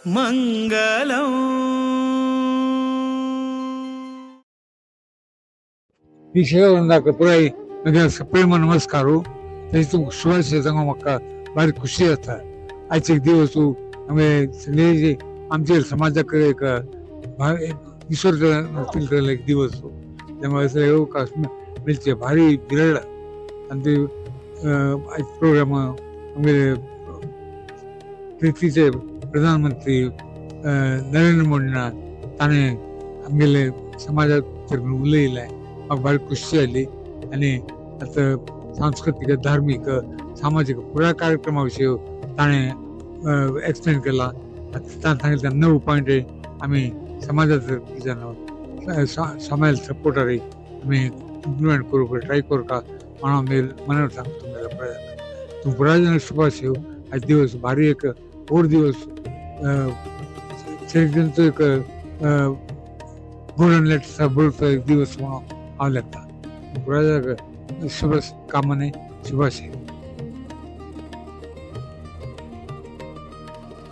మంగళం. विषय पुराय म्हगे प्रेम नमस्कार. थंय तुमकां शुभाशय सांगूंक म्हाका भारी खुशी जाता. आयचे एक दिवस आमी सगळे आमचे समाजाक एक ईश्वर एक दिवस. त्यामुळे अवकाश मेळचे भारी विरळ. आनी ते आयज प्रोग्राम आमगेले प्रितीचे प्रधानमंत्री नरेंद्र मोदी ताणें आमगेले समाजाचेर उलयलें, म्हाका भारी खुशी जाली. आनी आतां सांस्कृतीक, धार्मीक, सामाजीक पुराय कार्यक्रमा विशयी ताणें एक्सप्लेन केला. ताणें सांगितलें 9 पॉयंट आमी समाजाचो समाज सपोर्टर आमी इम्प्लिमेंट करूंक ट्राय करूंक म्हणून आमी मनार सांगता तुमगेल्या पुराय तुम पुराय शुभाशय. आयज दिवस भारी एक व्हड दिवस, सगळ्यांचो एक गोल्डन लेटर बरोवचो एक दिवस म्हणून हांव लेखता. पुराय शुभ कामने शुभाशय.